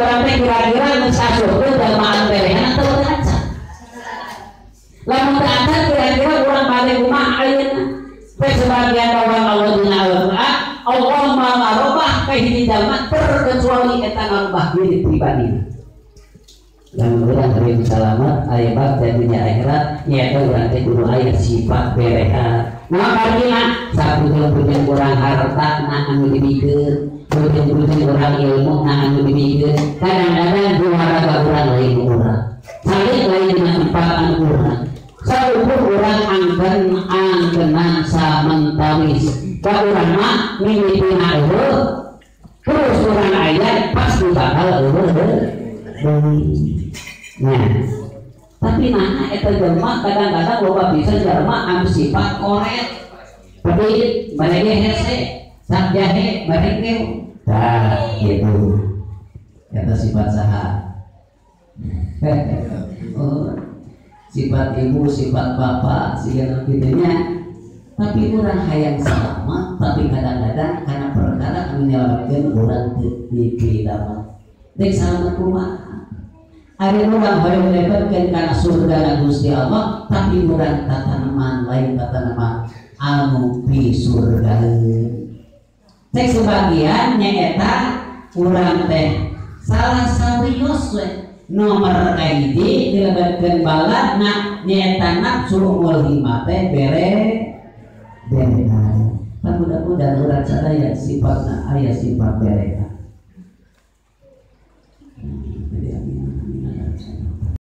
urang teh kira-kira geus asupkeun jalma anu berehan atau teu acan? Lamun teu acan kira-kira urang balik kumaha ayeuna? Teh sebagian orang Allah dina Al-Qur'an, Allah maha ngarobah ka hiji jalma terkecuali eta ngarobah diri pribadina. Lamun urang hoyong salamet aya bagja dunya akhirat nyaeta urang teh kudu aya sifat berehan. Nah artinya saputeung-puteung urang harta na anu dibikeun, puteung-puteung urang ilmu na anu dibikeun. Kadang-kadang juara urang lain urang. Salik lain dina tempat anu urang. Saukur urang angken angkenan samentawis. Ka urang mah mimitina eueuh, terus urang aya pasti bakal eueuh deui. Nah, tapi nah eta jelema kadang-kadang loba bisa jelema anu sifat koret. Pedit, mereka hese, sak jahe, mereka tah gitu. Eta sifat saha? Oh, sifat ibu, sifat bapak, segala gitunya. Tapi urang hayang selamat, tapi kadang-kadang karena perkara anu nyelametkeun urang teu dipidama. Dek selamat kumaha? Ari urang hoyong lebetkeun kana surga na Gusti Allah, tapi urang tataneman lain tataneman anu pi surgaeun. Cek sebagian nyaeta urang teh salah sawios we nomor kahiji dilebetkeun baladna nyaeta nafsu mulhimah teh bere berehan. Mudah-mudahan urang sadaya sifatna aya sifat berehan.